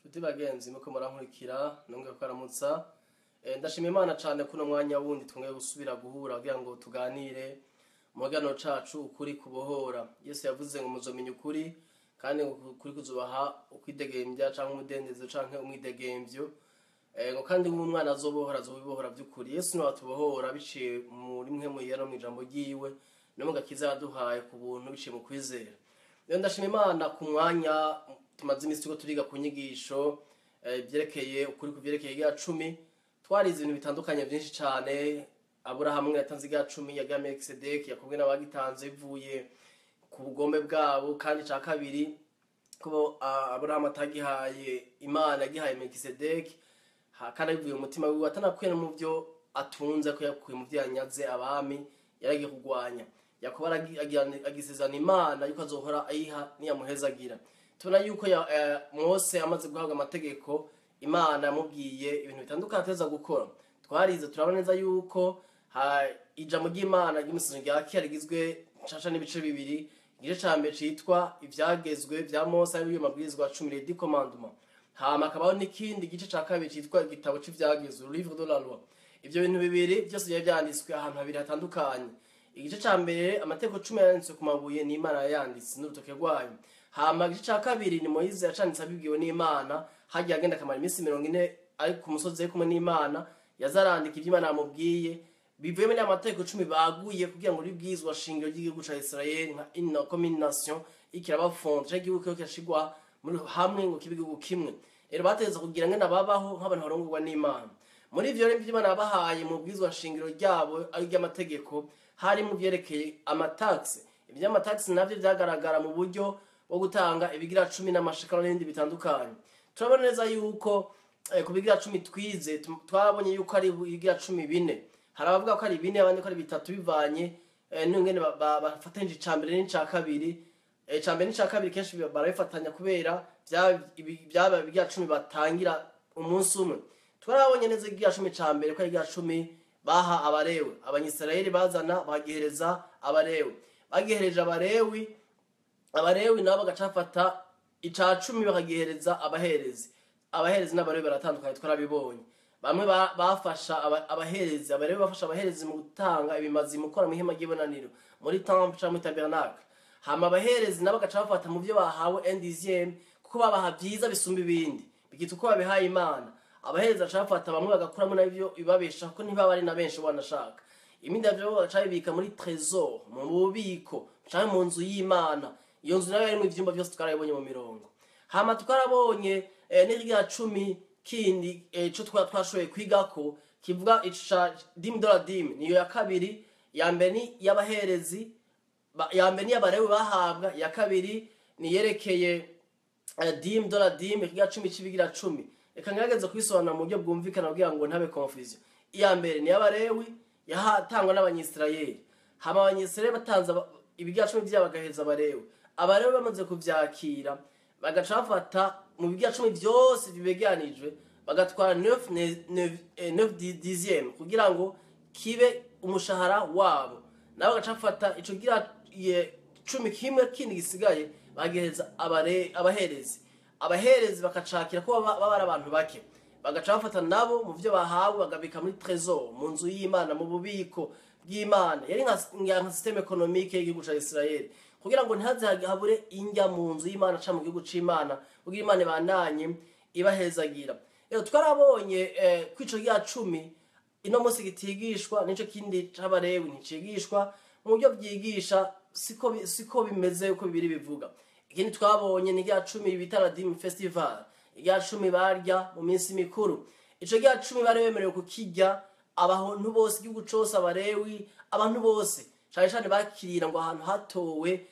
Nshuti bagenzi, muko murankurikira, nongeye kubaramutsa. Ndashima Imana cane kuno mwanya wundi twongeye gusubira guhura kugira ngo tuganire mu kiganiro cacu Ukuri Kubohora. Yesu yavuze ngo muzomenya ukuri, kandi ngo ukuri kuzubaha ukwidegembya canke umudendezo canke umwidegemvyo. Ngo kandi nk'umwana azobohora azobibohora vy'ukuri. Yesu niwe atubohora biciye muri mwe muyera no mw'ijambo ryiwe no mu gakiza yaduhaye ku buntu biciye mu kwizera. Rero ndashima Imana ku mwanya tumaze iminsi turiko turiga ku nyigisho vyerekeye ukuri ku vyerekeye irya cumi. Twarize ibintu bitandukanye vyinshi cane. Aburahamu yatanze irya cumi, yagiha Melikisedeki, Yakobo n'abagitanze bivuye ku bugombe bwabo. Kandi ca kabiri ko Aburahamu atagihaye Imana, yagihaye Melikisedeki, kandi abivuye mu mutima wiwe, atanakuye no mu vyo atunze, ko yakuye mu vyo yanyaze abami yaragiye kugwanya. Yakobo agisezerana Imana yuko azohora ayiha niyamuhezagira. Tubona yuko Mose amaze guhabwa amategeko, Imana yamubwiye ibintu bitandukanye ateza gukora. Twarize turabona neza yuko ijambo ry'Imana ry'umusingi rya kera rigizwe nshasha n'ibice bibiri. Igice ca mbere citwa ivyagezwe vya Mose, ariyo mabwirizwa 10, les 10 commandements. Hama hakabaho n'ikindi gice ca kabiri citwa igitabo c'ivyagezwe, le livre de la loi. Ivyo bintu bibiri vyose byari vyanditswe ahantu habiri hatandukanye. Igice ca mbere, amategeko 10 yanditswe ku mabuye, n'Imana yayanditse n'urutoke rwayo. Hama igice ca kabiri ni Moyize yacanditse abibwiwe n'Imana. Hagiye agenda akamara iminsi 40 ari ku musozi ari kumwe n'Imana, yazarandika ivyo Imana yamubwiye bivuye muri amategeko 10 baguye, kugira ngo ribwizwa shingiro ry'igihugu ca Israel nka une comme nation ikiraba fondée, canke igihugu kirashigwa muri hamwe ngo kibe igihugu kimwe. Rero bategeza kugira ngene babaho nk'abantu barongorwa n'Imana. Muri ivyo rero Imana yabahaye mu bwizwa shingiro ryabo ari ry'amategeko, hari mu vyerekeye amataxe. Ivy'amataxe navyo vyagaragara mu buryo bwo gutanga ibigira 10 n'amashikano n'ibindi bitandukanye. Turabona neza yuko ku bigira 10 twize, twabonye yuko ari ibigira 10 bine. Hari abavuga ko ari bine, abandi ko ari bitatu, bivanye n'ingene bafatanyije ica mbere n'ica kabiri. Ica mbere n'ica kabiri kenshi barabifatanya kubera byaba ibigira 10 batangira umunsi umwe. Twarabonye neza ikigira 10 ca mbere ko ari ikigira 10 baha Abalewi. Abanyisirayeli bazana bagihereza Abalewi, bagihereje Abalewi, Abalewi nabo bagacafata ica 10 bakagihereza abaherezi. Abaherezi n'Abalewi baratandukanye, twarabibonye. Bamwe bafasha abaherezi, Abalewi bafasha abaherezi mu gutanga ibimazi, mu gukora mu ihema ry'ibonaniro, muri temple canke muri tabernacle. Hama abaherezi nabo bagaca bafata mu byo bahawe un dixième, kuko babaha vyiza bisumba ibindi, bikitwa uko babihaye Imana. Abaherezi baca bafata bamwe bagakuramo nabyo ibabesha, kuko ntibaba ari na benshi banashaka. Ibindi navyo bagaca babibika muri trésor, mu bubiko canke mu nzu y'Imana. Iyo nzu nayo yarimwo ivyumba byose, twarabibonye mu mirongo. Hama twarabonye n'irya 10 kindi co twashoboye kwigako kivuga ica dîme de la dîme, niyo ya kabiri. Ya mbere ni y'abaherezi, ya mbere ni y'Abalewi bahabwa, ya kabiri ni yerekeye dîme de la dîme, ikigira 10 c'ibigira 10. Reka ngerageze kubisobanura mu buryo bwumvikana kugira ngo ntabe confusion. Iya mbere ni y'Abalewi, yahatangwa n'Abanyisirayeli. Hama Abanyisirayeli batanze ibigira 10 vyabo bagaheza Abalewi. Abalewi bamaze kuvyakira, bagaca bafata mu bigira 10 vyose bibegeranijwe, bagatwara 9 dixième kugira ngo kibe umushahara wabo. Nabo bagaca bafata ico gira 10 kimwe kindi gisigaye, bagiheza abaherezi. Abaherezi bakacakira ko baba ari abantu bake, bagaca bafata nabo mu vyo bahawe, bagabika muri trésor, mu nzu y'Imana, mu bubiko bw'Imana. Yari nka système économique y'igihugu ca Israel, kugira ngo ntihaze habure indya mu nzu y'Imana canke mu gihugu c'Imana, kugira Imana ibandanye ibahezagira. Rero twarabonye ko ico rya 10 ino munsi gitigishwa, nico kindi c'Abalewi nticigishwa mu buryo byigisha, siko bimeze uko bibiri bivuga. Ikindi twabonye ni rya 10 bita la dîme festival, irya 10 barya mu minsi mikuru. Ico rya 10 bari bemerewe kukirya abantu bose, igihugu cose, Abalewi, abantu bose. Cane cane bakirira ngo ahantu hatowe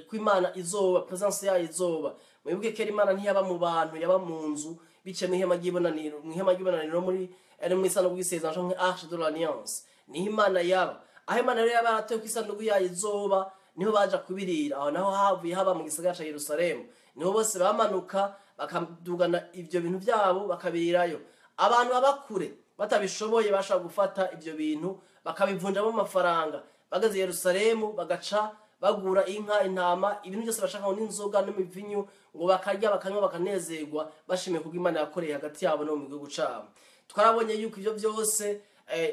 ko Imana izoba, présence yayo izoba. Mwibuke kera Imana ntiyaba mu bantu, yaba mu nzu biciye mu ihema ry'ibonaniro, mu ihema ry'ibonaniro muri ari mu isanduku y'isezerano canke arche de l'alliance, niho Imana yaba. Aho Imana rero yaba yaratoye ko isanduku yayo izoba, niho baja kubirira. Aho naho havuye haba mu gisagara ca Yerusalemu, niho bose bamanuka bakadugana ivyo bintu vyabo bakabirirayo. Abantu baba kure batabishoboye bashobora gufata ivyo bintu bakabivunjamo amafaranga, bageze Yerusalemu bagaca bagura inka, intama, ibintu byose bashaka, n'inzoga n'imivinyu. ngo bakarya, bakanywa, bakanezerwa, bashimiye kubwo Imana yakoreye hagati yabo no mu gihugu cabo. Twarabonye yuko ivyo byose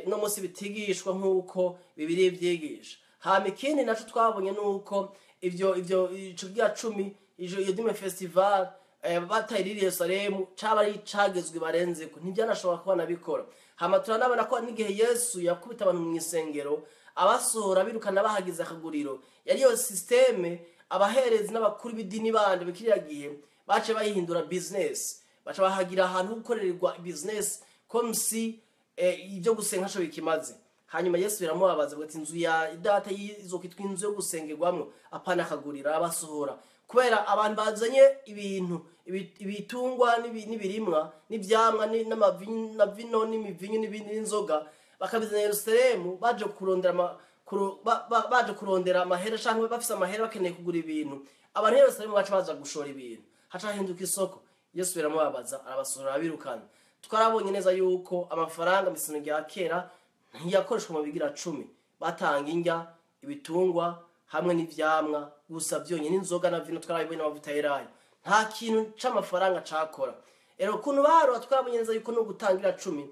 no munsi bitigishwa nk'uko Bibiliya ibyigisha. Hama ikindi naco twabonye nuko ivyo ico kigira cumi, iyo dîme festival batayiririye Yerusalemu, caba ari icagezwe barenzeko, ntibyanashobora kuba nabikora. Hama turanabona ko n'igihe Yesu yakubita abantu mu isengero, abasohora, birukana, bahagize akaguriro, yari iyo système abaherezi n'abakuru b'idini bandi bikiriya gihe bace bayihindura business, baca bahagira ahantu ho gukorerwa business, comme si ibyo gusenga ntaco bikimaze. Hanyuma Yesu biramubabaza, avuga ati: "Inzu ya Data yizokwitwa inzu yo gusengerwamwo, apana akaguriro." Abasohora kubera abantu bazanye ibintu, ibitungwa n'ibirimwa n'ivyamwa na vino n'imivinyu n'ibindi n'inzoga, bakabizana Yerusalemu baje kurondera baje kurondera amahera, canke bafise amahera bakeneye kugura ibintu. Abantu Yerusalemu baca baza gushora ibintu, haca hahinduka isoko. Yesu biramubabaza, arabasohora, arabirukana. Twarabonye neza yuko amafaranga mu isano rya kera ntiyakoreshwa mu bigira cumi. Batanga indya, ibitungwa hamwe n'ivyamwa gusa byonyine, inzoga na vino twarabibonye, n'amavuta y'elayo. Nta kintu c'amafaranga cakora. Rero ukuntu baharura, twarabonye neza yuko no gutangira cumi,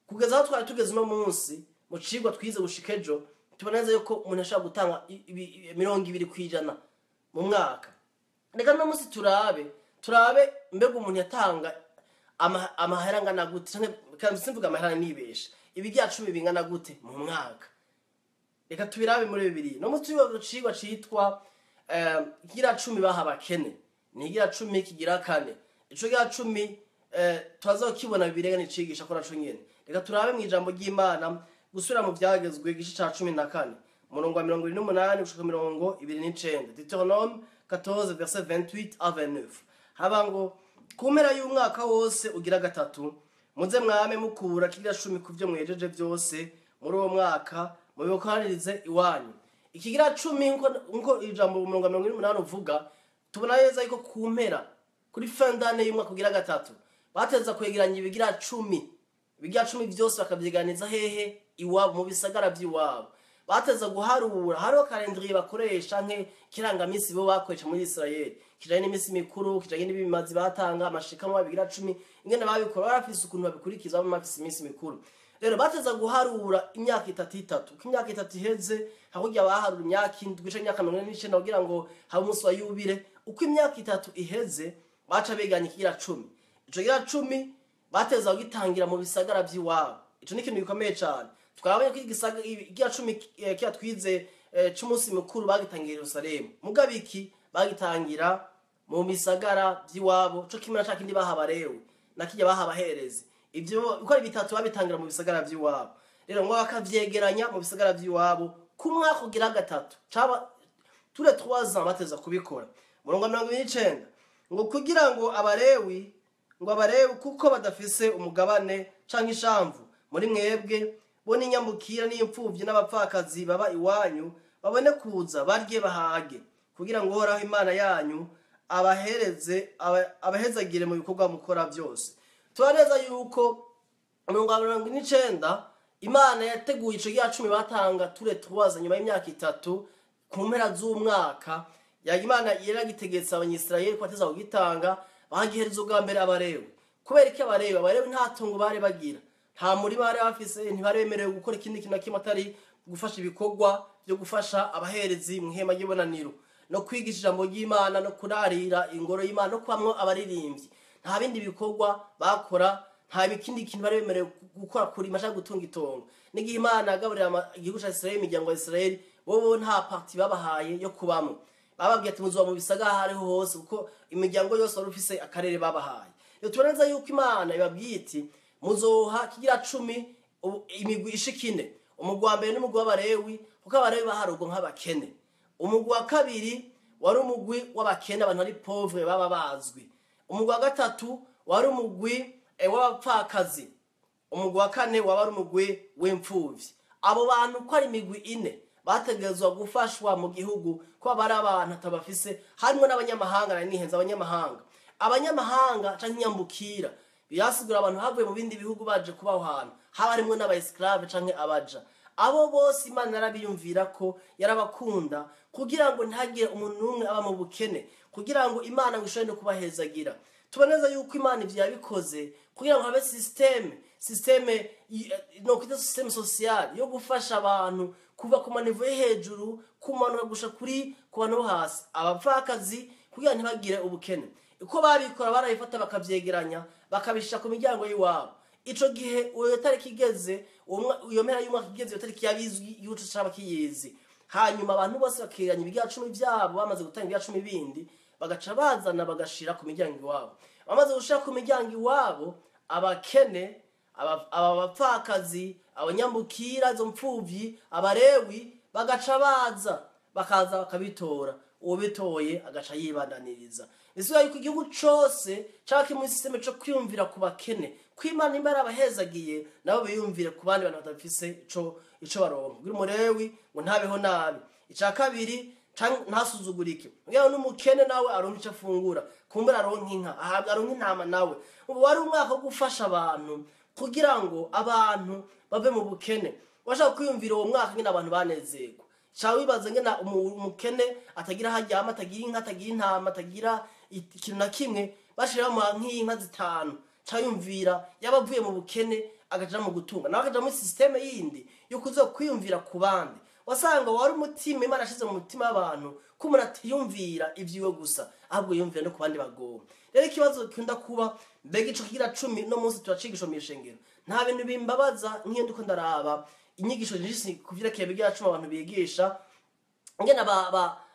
kugeza aho twari tugeze uno munsi mu cigwa twize gushika ejo, tubona neza yuko umuntu ashobora gutanga 20% mu mwaka. Reka no munsi turabe mbega umuntu yatanga amahera angana gute, canke kandi simvuga amahera, nibesha, ibigira cumi bingana gute mu mwaka. Reka tubirabe muri Bibiri. No munsi turi cigwa citwa ikigira cumi baha abakene, ni ikigira cumi kigira kane. Ico kigira cumi turazokibona Bibiliya nicigisha ko naco nyene. Reka turabe mu ijambo ry'Imana, gusubira mu Vyagezwe, igice ca 14, umurongo wa 28 gushika 29, Deutéronome 14 verset 28 à 29. Haba ngo: "Ku mpera y'umwaka wose ugira gatatu, muze mwame mukura kigira cumi ku byo mwejeje byose muri uwo mwaka, mubikoranirize iwanyu." Ikigira cumi, nkuko ijambo umurongo wa 28 uvuga, tubona neza yuko ku mpera, kuri fin d'année y'umwaka ugira gatatu, bateza kwegeranya ibigira cumi. Ibigira cumi byose bakavyeganiza hehe? Iwabo, mu bisagara by'iwabo. Bateza guharura, hariho calendrier bakoresha nk'ikirangamisi bo bakoresha muri Israel, kijanye n'iminsi mikuru, kijanye n'ibimazi batanga, amashikanwa, bigira cumi, ingene babikora. Barafise ukuntu babikurikiza, baba bafise iminsi mikuru. Rero bateza guharura imyaka itatu itatu. Uko imyaka 3 iheze, hakurya baharura imyaka 7 canke imyaka 49 kugira ngo habe umunsi wa yubile. Uko imyaka 3 iheze, baca beganya ikigira cumi. Ico kigira cumi bateza kugitangira mu bisagara vy'iwabo. Ico ni ikintu gikomeye cane. Twabonye ko ikigira cumi kiya twize c'umunsi mukuru bagitangira i Yerusalemu, mugabo iki bagitangira mu bisagara vy'iwabo, co kimwe na ca kindi baha Abarewi na kirya baha abaherezi. Ivyo uko ari bitatu babitangira mu bisagara vy'iwabo. Rero ngo bakavyegeranya mu bisagara vy'iwabo ku mwaka ugira gatatu, caba tous les 3 ans bateza kubikora. Murongo wa 29 ngo: "Kugira ngo Abarewi, ngo Abarewi kuko badafise umugabane canke ishamvu muri mwebwe, bo n'inyambukira n'imfuvyi n'abapfakazi baba iwanyu, babone kuza barye bahage, kugira ngo Uhoraho Imana yanyu abahereze abahezagire mu bikorwa mukora byose." Tuba neza yuko 99 Imana yateguye ico gihe cumi batanga tous les 3, nyuma y'imyaka 3, ku mpera z'umwaka. Ya Imana yaragitegetse Abanyisirayeli ko bateza kugitanga, bagihereza ubwa mbere Abarewi. Kubera iki Abarewi? Abarewi nta tungo bari bagira, nta murima bari bafise, ntibari bemerewe gukora ikindi kintu na kimwe atari gufasha ibikorwa byo gufasha abaherezi mu ihema ry'ibonaniro, no kwigisha ijambo ry'Imana, no kurarira ingoro y'Imana, no kubamwo abaririmbyi. Nta bindi bikorwa bakora, nta bikindi kintu bari bemerewe gukora, kurima cyangwa gutunga itongo. N'igihe Imana yagaburira igihugu ca Israeli, imiryango ya Israeli, bo nta partie babahaye yo kubamo. Bababwiye ati: "Muzoba mu bisagara aho ariho hose," kuko imiryango yose wari ufise akarere babahaye. Rero tubona neza yuko Imana ibabwiye iti: "Muzoha kigira cumi imigwi ishika ine." Umugwi wa mbere n'umugwi w'Abarewi, kuko Abarewi baharurwa nk'abakene. Umugwi wa kabiri wari umugwi w'abakene, abantu bari pauvre baba bazwi. Umugwi wa gatatu wari umugwi w'abapfakazi. Umugwi wa kane waba ari umugwi w'imfuvyi. Abo bantu uko ari imigwi ine bategerezwa gufashwa mu gihugu, ko bari abantu atabafise, harimwo n'abanyamahanga. Nari nihenze, abanyamahanga canke inyambukira byasigura abantu bavuye mu bindi bihugu baje kuba aho hantu, haba harimwo n'aba esclave canke abaja. Abo bose Imana yarabiyumvira ko yarabakunda, kugira ngo ntihagire umuntu n'umwe aba mu bukene. kugira ngo Imana ngo ishobore no kubahezagira. Tuboneza yuko Imana ivyo yabikoze kugira ngo habe système no kwita système social yo gufasha abantu kuva ku manivo yo hejuru kumanuka gusha kuri ku bantu bo hasi, abapfakazi, kugira ntibagire ubukene. Uko babikora, barabifata bakavyegeranya, bakabisha ku miryango y'iwabo. Ico gihe iyo tariki igeze, iyo mpera y'umwaka igeze, iyo tariki yabizwi y'uco caba kiyizi, hanyuma abantu bose bakegeranya ibigira cumi vyabo. Bamaze gutanga ibigira cumi bindi, bagaca bazana bagashira ku miryango iwabo. Bamaze gushira ku miryango iwabo, abakene, aba bapfakazi, abanyambukira, izo mpfuvyi, abarewi, bagaca baza, bakaza bakabitora. Uwo bitoye agaca yibandaniriza. Bisigura yuko igihugu cose caba kiri muri système co kwiyumvira ku bakene, ko Imana nimba yarabahezagiye, nabo biyumvire ku bandi bantu badafise ico baronka, kugira umurewi ngo ntabeho nabi. Ica kabiri, canke ntasuzugurike, kugira ngo n'umukene nawe aronke ico afungura, kumbura aronke inka, ahabwa, aronke intama nawe. Ubu wari umwaka wo gufasha abantu kugira ngo abantu bave mu bukene. Washaka kwiyumvira uwo mwaka nyine abantu banezerwa. Ca wibaza ngena umukene atagira aho aryama, atagira inka, atagira intama, atagira ikintu na kimwe, bashira bamuha nk'inka zitanu. Ca yumvira yaba avuye mu bukene akaja mu gutunga, nawe akaja muri système yindi yo kuza kwiyumvira ku bandi. Wasanga wari umutima Imana ashize mu mutima w'abantu, ko umuntu atiyumvira ivyiwe gusa, ahubwo yiyumvira no ku bandi bagowe. Rero ikibazo gikunda kuba, mbega ico kigira cumi no munsi turacigisha mu ishengero? Nta bintu bimbabaza nk'iyo ndiko ndaraba inyigisho nyinshi ku vyerekeye bigira cumi, abantu bigisha ngena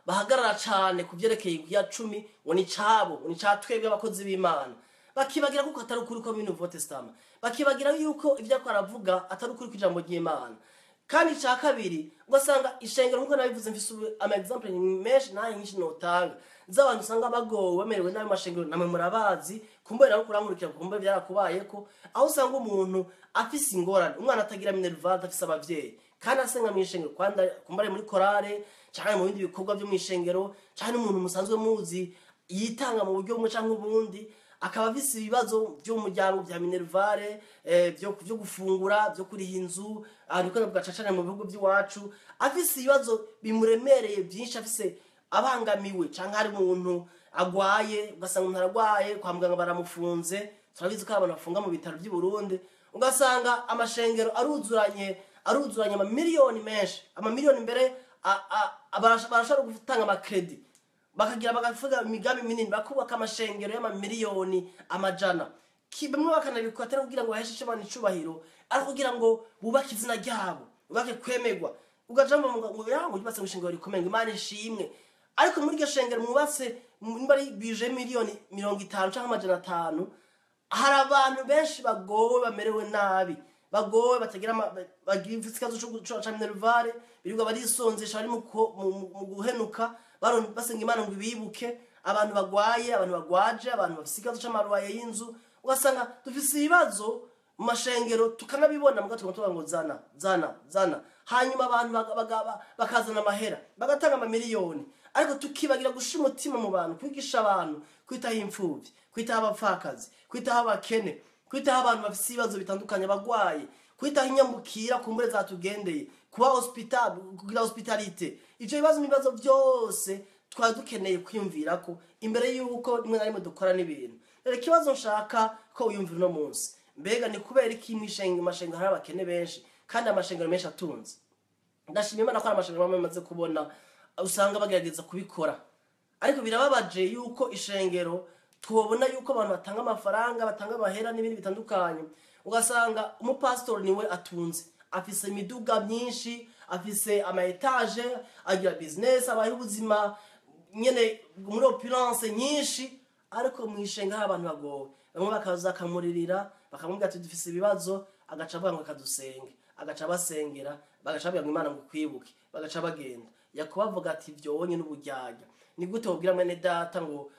bahagarara cane ku vyerekeye ibigira cumi, ngo ni cabo, ngo ni ca twebwe abakozi b'Imana, bakibagira kuko atari ukuri ko muri Nouveau Testament, bakibagira yuko ivyo ariko aravuga atari ukuri kw'ijambo ry'Imana. Kandi ica kabiri, ugasanga ishengero, nkuko nabivuze, mfise ubu ama exemple menshi nayo nyinshi notanga z'abantu usanga bagowe, bamerewe nabi mu mashengero. Namwe murabazi, kumbe nawe kurankurikira, kumbe byarakubayeko, aho usanga umuntu afise ingorane, umwana atagira minerval, adafise abavyeyi, kandi asenga mu ishengero, kwanda kumbe ari muri korale canke mu bindi bikorwa vyo mu ishengero, canke n'umuntu musanzwe muzi yitanga mu buryo bumwe canke ubundi, akaba afise ibibazo vy'umuryango vya minerval, vyo gufungura, vyo kuriha inzu. Ariko ndavuga cane mu bihugu by'iwacu, afise ibibazo bimuremereye byinshi, afise abangamiwe, canke hari umuntu agwaye, ugasanga umuntu aragwaye kwa muganga baramufunze. Turabizi ko abantu bafunga mu bitaro by'i Burundi. Ugasanga amashengero aruzuranye amamiliyoni menshi, amamiliyoni mbere barashobora gutanga ama crédit, bakagira, bagavuga imigambi minini, bakubaka amashengero y'amamiliyoni amajana. Bamwe bakanabikora atari kugira ngo baheshe abantu icubahiro, ari kugira ngo bubake izina ryabo, bubake kwemerwa. Ugaja mu ngo ya ngo yubatse ishengero rikomeye, ngo Imana ishimwe, ariko muri iryo shengero mwubatse, nimba ari bije miliyoni 50 canke 500, hari abantu benshi bagowe, bamerewe nabi, bagowe, batagira bagira ikibazo ca minerval, birirwa barisonzesha, bari mu guhenuka, basenga Imana ngo ibibuke, abantu bagwaye, abantu bagwaje, abantu bafise ikibazo c'amaruwaye y'inzu. Ugasanga dufise ibibazo mu mashengero, tukanabibona, muga tuguma tuvuga ngo zana, zana, zana, hanyuma abantu bakazana amahera, bagatanga amamiliyoni, ariko tukibagira gushira umutima mu bantu, kwigisha abantu kwitaho imfuvyi, kwitaho abapfakazi, kwitaho abakene, kwitaho abantu bafise ibibazo bitandukanye, abagwaye, kwitaho inyambukira kumbure zatugendeye, kuba hospital, kugira hospitalité. Ivyo bibazo, ibibazo byose twari dukeneye kwiyumvira ko imbere y'uko rimwe na rimwe dukora n'ibintu. Rero ikibazo nshaka ko wiyumvira uno munsi, mbega ni kubera iki mw'ishengero, mashengero hari abakene benshi kandi amashengero menshi atunze? Ndashima Imana ko hari amashengero amwe maze kubona usanga bagerageza kubikora, ariko birababaje yuko ishengero tubona yuko abantu batanga amafaranga, batanga amahera n'ibindi bitandukanye, ugasanga umupasitori niwe atunze, afise imiduga myinshi, afise ama étage, agira business, abayeho ubuzima nyene muri opulence nyinshi, ariko mu ishenga hari abantu bagowe. Bamwe bakaza bakamuririra, bakamubwira ati dufise ibibazo, agaca avuga ngo kadusenge, agaca abasengera, bagaca babwira ngo Imana ngo kwibuke, bagaca bagenda. Yakobo avuga ati ibyo wonye n'uburyarya. Ni gute wobwira mwene data ngo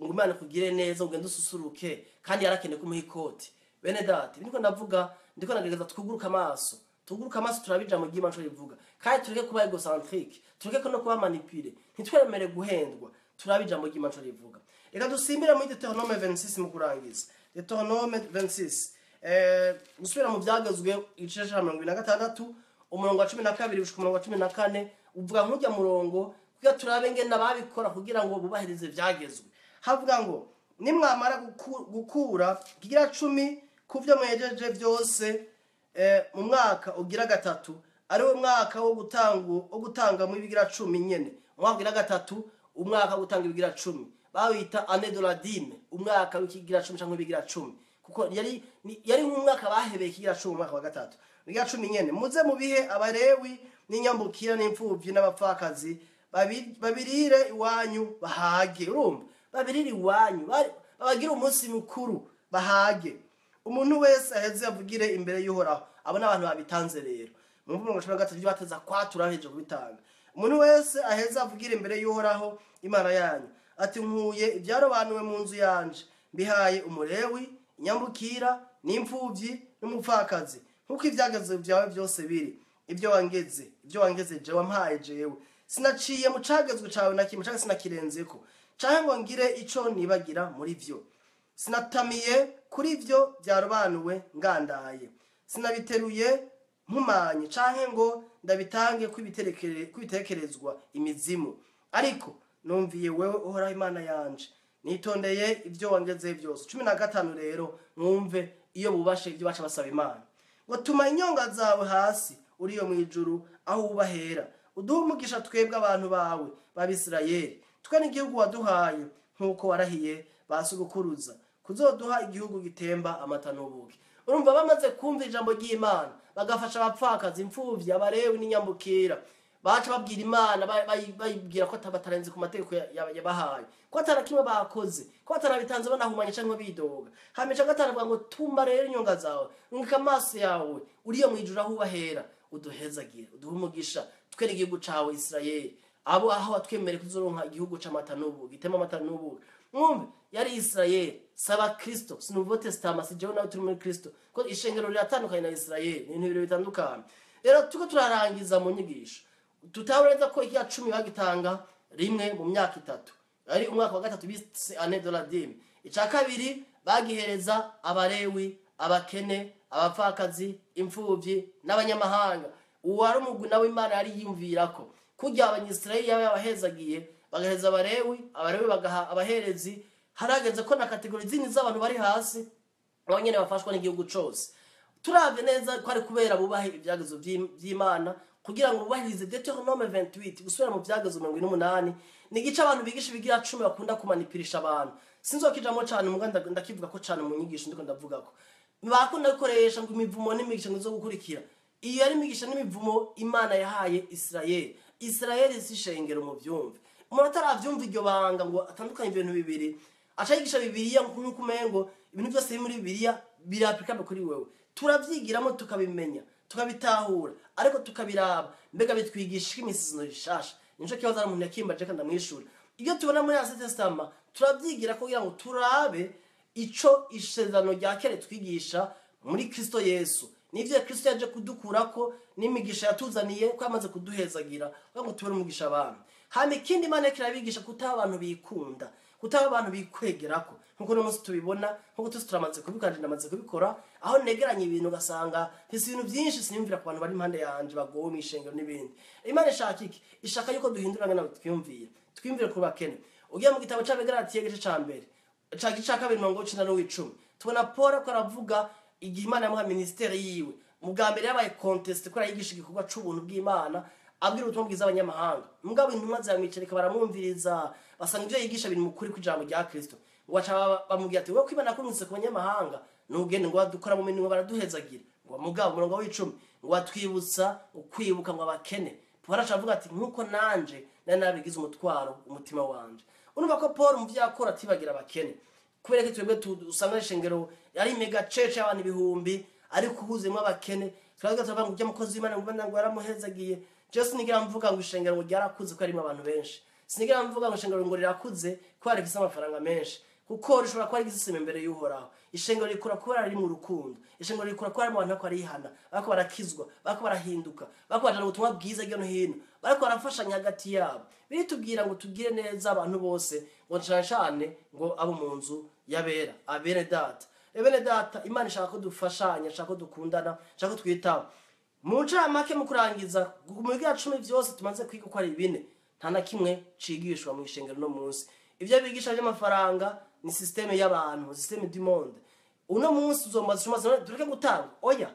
Imana kugire neza, ugende ususuruke, kandi yarakeneye kumuha ikoti? Bene data, ibi niko ndavuga, ndiko nagerageza twuguruka amaso, tuguruka amaso, turabija mu gihe rivuga, kandi tureke kuba égocentrique, tureke no kuba manipulé, ntitwemere guhendwa. Turabija mu gihe rivuga. Reka dusimbire muri Deutéronome 26 mu kurangiza. Deutéronome 26, gusubira mu Byagezwe, igice ca 26, umurongo wa 12 gushika umurongo wa 14, uvuga nk'ujya murongo kugira ngo Kugira turabe ngene babikora kugira ngo bubahirize ivyagezwe. Havuga ngo nimwamara gukura ikigira 10 ku vyo mwejeje vyose, mu mwaka ugira gatatu, ari wo mwaka wo gutanga mu ibigira 10 nyene. Umwaka ugira gatatu, umwaka wo gutanga ibigira 10. Bawita année de la dîme, umwaka w'ikigira 10 canke ibigira 10. Kuko yari nk'umwaka bahebeye ikigira 10 umwaka wa gatatu. Ibigira 10 nyene. Muze mubihe Abalewi n'inyambukira n'imfuvyi n'abapfakazi, babirire iwanyu bahage. Urumva? Babirire iwanyu, babagira umunsi mukuru bahage. Umuntu wese aheze avugire imbere y'Uhoraho. Abo n'abantu babitanze rero. Mu mvugo 13 byo bateza kwatura heje kubitanga. Umuntu wese aheze avugire imbere y'Uhoraho Imana yanyu ati nkuye ibyarobanuwe mu nzu yanje, mbihaye Umulewi, inyambukira n'imfuvyi n'umupfakazi, nkuko ivyagezwe byawe byose biri, ibyo wangeze jewe wampaye jewe. Sinaciye mu cagezwe cawe na kimwe, canke sinakirenzeko, canke ngo ngire ico nibagira muri vyo. Sinatamiye kuri vyo byarobanuwe ngandaye, sinabiteruye mpumanye, canke ngo ndabitange kwibitekerezwa imizimu. Ariko numviye wewe Uhoraho Imana yanje, nitondeye ibyo wangeze byose. 15 rero mwumve iyo bubashe ibyo baca basaba Imana. Ngo tuma inyonga zawe hasi uriyo mu ijuru aho ubahera, uduhe umugisha twebwe abantu bawe b'Abisirayeli, twe n'igihugu waduhaye nk'uko warahiye basugukuruza kuzoduha igihugu gitemba amata n'ubuki. Urumva bamaze kumva ijambo ry'Imana, bagafasha abapfakazi, imfuvyi, Abalewi n'inyambukira, baca babwira Imana, bayibwira ko batarenze ku mategeko yabahaye, ko atarakimwe bakoze, ko batarabitanze banahumanye canke bidoga. Hamica gatanu avuga ngo tuma rero inyonga zawe, rungika amaso yawe uriyo mu ijuru aho ubahera, uduhezagire, uduhe umugisha, twere igihugu cawe Isirayeli, abo aho watwemereye kuzoronka igihugu c'amata n'ubuki, gitema amata n'ubuki. Mwumve yari Isirayeli, saba Kristo, si Nouveau Testament, si jewe nawe turi muri Kristo, ko ishengero riratandukanye na Isirayeli, ni ibintu bibiri bitandukanye. Rero tuko turarangiza mu nyigisho, tutaburenza ko ikiya 10 bagitanga rimwe mu myaka 3, ari umwaka wa gatatu bise année de la dîme. Ica kabiri bagihereza Abalewi, abakene, abapfakazi, imfuvyi n'abanyamahanga. Uwari umugwi nawe Imana yari yiyumvirako kurya Abanyisirayeli yaba yabahezagiye, bagaheza Abalewi, Abalewi bagaha abaherezi. Harageze ko na kategori zindi z'abantu bari hasi nabo nyene bafashwa n'igihugu cose. Turavye neza ko ari kubera bubahe ibyagezo vy'Imana, kugira ngo bubahirize Deuteronome 28, gusubira mu vyagezo 48, ni igice abantu bigisha ibigira 10 bakunda kumanipirisha abantu. Sinzokijamo cane muga ndakivuga ko cane mu nyigisho ndiko ndavuga ko bakunda gukoresha ngo imivumo n'imigisha ngo zo gukurikira. Iyo ari imigisha n'imivumo Imana yahaye Isirayeli. Isirayeli si ishengero mu vyumve. Umuntu ataravyumva iryo banga ngo atandukanye ibintu bibiri, aca yigisha Bibiliya nk'uko umengo ibintu byose biri muri Bibiliya birapplicable kuri wewe. Turavyigiramo tukabimenya, tukabitahura, ariko tukabiraba mbega bitwigisha imisizino rishasha. Nico kibazo ari umuntu yakimbaje kandi ndamwishura. Ibyo tubona muri Ancien Testament turavyigira kugira ngo turabe ico isezerano rya kera twigisha muri Kristo Yesu. Nivyo Kristo yaje kudukurako n'imigisha yatuzaniye ko yamaze kuduhezagira kugira ngo tubere umugisha abantu. Hama ikindi Imana kirabigisha kutaba abantu bikunda, kutaba abantu bikwegerako. Nkuko no munsi tubibona, nkuko twese turamaze kubikora, ndamaze kubikora, aho negeranye ibintu ugasanga mfise ibintu byinshi siniyumvira ku bantu bari impande yanje bagowe mw'ishengero n'ibindi. Imana ishaka iki? Ishaka yuko duhindura ngana twiyumvira, twiyumvire ku bakene. Ugiye mu gitabo c'Abagalatiya igice ca mbere, ca gice ca kabiri mirongo icenda n'uw'icumi, tubona Paul ko aravuga igihe Imana yamuha ministeri yiwe. Mu bwa mbere yabaye contest ko arayigisha igikorwa c'ubuntu bw'Imana, abwira ubutumwa bwiza abanyamahanga. Mugabo intumwa ziramwicarika baramwumviriza, basanga ivyo yigisha biri mu kuri kw'ijambo rya Kristo. Ngo aca bamubwira ati wowe ko Imana yakurungitse ku banyamahanga, nugende ngo badukora mu minwe baraduhezagira. Ngo mugabo umurongo w'icumi ngo batwibutsa ukwibuka ngo abakene. Paul aca avuga ati nkuko nanje nari nabigize umutwaro umutima wanje. Urumva ko Paul mu vyo yakora atibagira abakene. Kubera ko twebwe usanga ishengero yari mega church y'abantu ibihumbi, ariko uhuzemwo abakene. Twavuga turavuga ngo ujya mukozi w'Imana ngo Imana ngo yaramuhezagiye. Jewe sinigera mvuga ngo ishengero ngo ryarakuze ko harimwo abantu benshi. Sinigera mvuga ngo ishengero ngo rirakuze ko rifise amafaranga menshi. Kuko rishobora kuba rigisima imbere y'Uhoraho. Ishengero rikura kubera riri mu rukundo. Ishengero rikura kubera mu bantu bariko barihana, bariko barakizwa, bariko barahinduka, bariko bajana ubutumwa bwiza hirya no hino, bariko barafashanya hagati yabo. Biritubwira ngo tugire neza abantu bose, ngo cane cane ngo abo mu nzu y'abera, abene data. Bene data, Imana ishaka ko dufashanya, ishaka ko dukundana, ishaka ko twitaho. Mu ncamake mu kurangiza, mu bigira 10 vyose tumaze kwiga ko ari bine. Nta na kimwe cigishwa mu ishengero no munsi. Ivyo bigisha by'amafaranga ni système y'abantu, système du monde. Uno munsi uzombaza umaze tureke gutanga. Oya,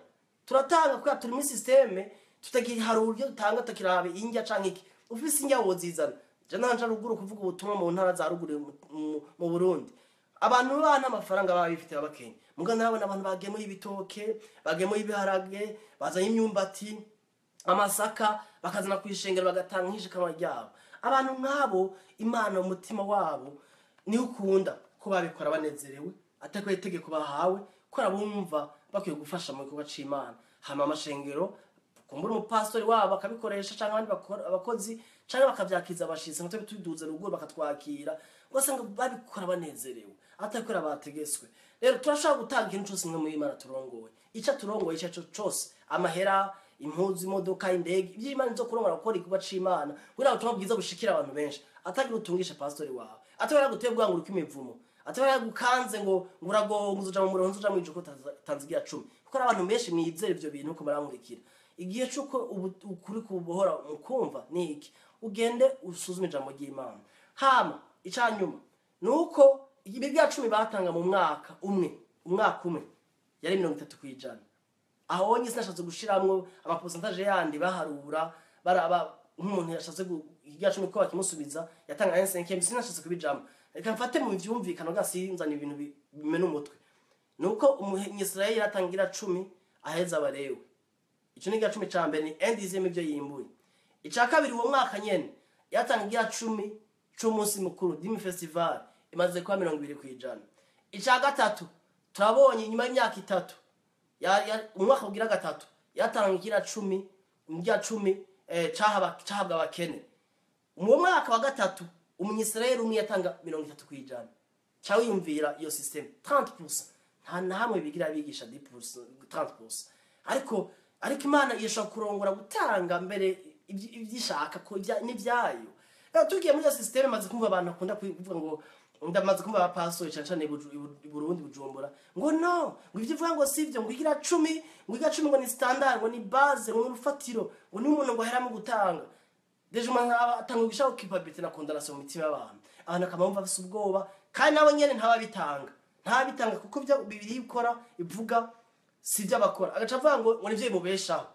turatanga kuko turi muri système tutagiharura uburyo dutanga, tukirabe injya canke iki. Ufise injya wozizana. Je nanje ruguru kuvuga ubutumwa mu ntara za ruguru mu Burundi, abantu bana amafaranga baba bifite abakenye, muga narabona abantu bagemuye ibitoke, bagemuye ibiharage, bazanye imyumbati, amasaka, bakazana kwishengera bagatanga nk'ishikama ryabo. Abantu nk'abo Imana umutima wabo ni ukunda ko babikora banezerewe, atako itegeko bahawe, ko arabumva bakwiye gufasha mu gikorwa c'Imana. Hama amashengero kumbura umupastori wabo akabikoresha canke abandi abakozi, canke bakavyakiza abashitsi ngo tuduze ruguru bakatwakira, ugasanga babikora banezerewe atakora bategeswe. Rero turashaka gutanga ikintu cyose mwe muri Imana turongoye, ico turongoye ico cyose, amahera, impuzu, imodoka, indege, ibyo Imana izo kurongora gukora igikorwa c'Imana kugira ubutumwa bwiza bushikira abantu benshi. Atagira utungisha pastori wawe, atagira gutebwa ngo uriko imivumo, atagira gukanze ngo uragonga uzoja mu murongo uzoja mu ijuru tanzigira 10, kuko ari abantu benshi mwizera ivyo bintu ko barankurikira. Igihe cyuko ukuri kubohora mukumva ni iki, ugende usuzume ijambo ry'Imana. Hama icanyuma nuko ibiga 10 batanga mu mwaka umwe, umwaka umwe yari 30%. Aho onye sinashatse gushiramwo ama pourcentage yandi baharura baraba nk'umuntu yashatse igiga 10 ko bakimusubiza yatanga 1/5, sinashatse kubijamo. Reka mfate mu vyumvikano gasinzana ibintu bimena umutwe. Nuko umunyisraeli yatangira 10 aheza abarewe. Ico ni igiga 10 ca mbere ni 1/10 ibyo yimbuye. Ica kabiri uwo mwaka nyene yatangira 10 c'umunsi mukuru Dimi Festival imaze kuba 20%. Ica gatatu turabonye inyuma y'imyaka 3 umwaka ugira gatatu yatangira 10 igiga 10 cahabwa abakene. Mu mwaka wa gatatu umunyisraeli umwe yatanga 30%. Ca wiyumvira iyo system 30%. Nta na hamwe bigira bigisha 10%, 30%. Ariko Imana yishaka kurongora gutanga mbere ivyishaka ko n'ivyayo. Tugiye muri iyo system maze kumva abantu akunda kuvuga ngo ndamaze kumva abapastori cyane cyane i Burundi Bujumbura ngo no, ngo ivyo uvuga ngo sivyo, ngo igira 10, ngo igira 10 ngo ni standard, ngo ni base, ngo ni urufatiro, ngo ni umuntu ngo ahera mu gutanga. Deje umuntu atanga gushaka culpabilité na condamnation mu mitima y'abantu. Abantu akamumva afise ubwoba kandi nabo nyene ntababitanga. Ntabitanga kuko byo Bibiliya ikora ivuga sivyo abakora. Agaca avuga ngo nivyo bimubeshaho.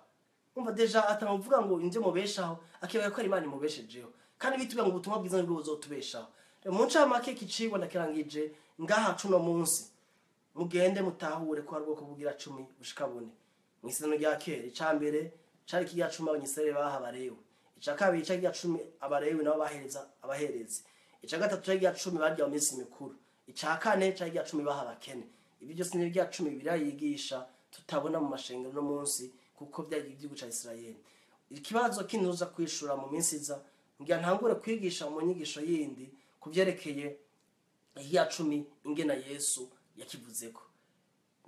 Umva deja atanga kuvuga ngo nivyo mubeshaho, akibaga ko ari Imana imubeshejeho. Kandi bitubwira ngo ubutumwa bwiza nibwo buzotubeshaho. Mu ncamake kicigwa ndakirangije ngaha cuno munsi, mugende mutahure ko hari ubwoko bugira 10 bushika bune. Mu isezerano rya kera ica mbere cari kigira 10 abanyisraeli baha abarewe. Ica kabiri cari kigira 10 abarewe nabo bahereza abaherezi. Ica gatatu cari kigira 10 barya mu minsi mikuru. Ica kane cari kigira 10 baha abakene. Ibi byose ni ibigira 10 Bibiliya yigisha tutabona mu mashengero no munsi kuko byagiye igihugu ca Israeli. Ikibazo kinuza kwishura mu minsi iza ngira ntangure kwigisha mu nyigisho yindi kuvyerekeye iya 10 ingena Yesu yakivuzeko.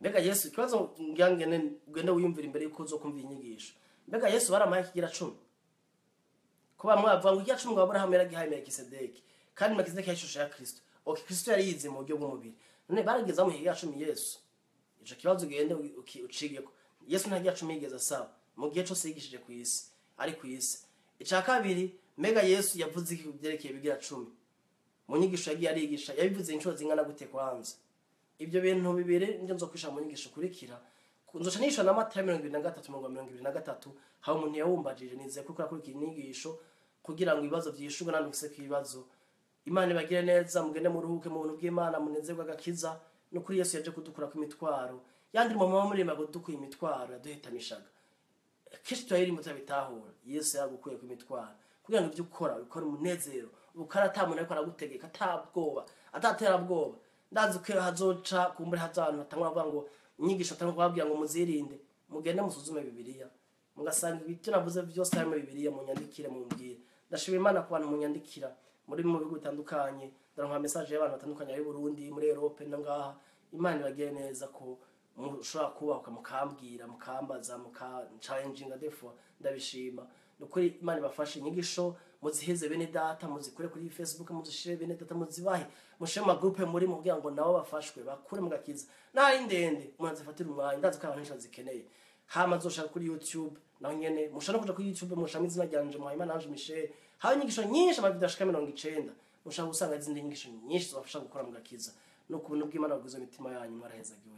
Mbega Yesu ikibazo ngira ngene ugende wiyumvira imbere yuko uzokumva inyigisho. Mbega Yesu baramaye kigira 10. Ko bamwe bavuga ngo igira 10 ngo Abrahamu yaragihaye Melkisedeki, kandi Melkisedeki yari ishusho ya Kristo. Okay, Kristo yari yize mu buryo bw'umubiri. None barageza mu igira 10 Yesu. Ico kibazo ugende ucigeko. Yesu nta giya 10 yigeze asaba mu gihe cose yigishije ku isi, ari ku isi. Ica kabiri, mbega Yesu yavuze iki kuvyerekeye bigira 10? Mu nyigisho yagiye arigisha yabivuze inshuro zingana gute kwanza? Ibyo bintu bibiri nje nzokwisha mu nyigisho kurikira. Nzoca nisha na Matayo 23 23, aho umuntu yawumbajije nizeye ko akurikira inyigisho kugira ngo ibibazo vyishurwe nandi ufise ibibazo. Imana ibagire neza, mugende muruhuke mu buntu bw'Imana, munezerwe agakiza. No kuri Yesu yaje kudukura ku mitwaro. Yandi mu mama muri magudukuye imitwaro yaduhetamishaga. Kenshi turayirimo tutabitahura. Yesu yagukuye ku mitwaro kugira ngo ibyo ukora ubikore umunezero, ukora ata muntu ariko aragutegeka, atabwoba, atatera bwoba. Ndazi ko hazoca kumbure hazabantu batangwa bavuga ngo inyigisho atangwa kubabwira ngo muzirinde, mugende musuzume Bibiliya, mugasanga ibyo navuze byose harimo Bibiliya, munyandikire mumbwire. Ndashima Imana ku bantu munyandikira muri mu bihugu bitandukanye, ndaronka message y'abantu batandukanye ari Burundi, muri Europe no ngaha. Imana ibagire neza ko mushobora kubahuka mukambwira, mukambaza, muka challenginga, therefore ndabishima. Nukuri Imana ibafashe inyigisho muziheze bene data, muzikure kuri Facebook, muzishire bene data, muzibahe, mushire mu groupe muri mugira ngo nabo bafashwe bakure mu gakiza. Nari ndende munazifatira umwanya, ndazi ko abantu benshi bazikeneye. Hama zoshaka kuri YouTube naho nyene mushobora kuja kuri YouTube mushaka izina ryanje Muhayimana Ange Michel, Haba inyigisho nyinshi, amavideo ashika 90, mushobora gusanga izindi nyigisho nyinshi zibafasha gukora mu gakiza no ku buntu bw'Imana bwiza imitima yanyu. Mwarahezagiwe.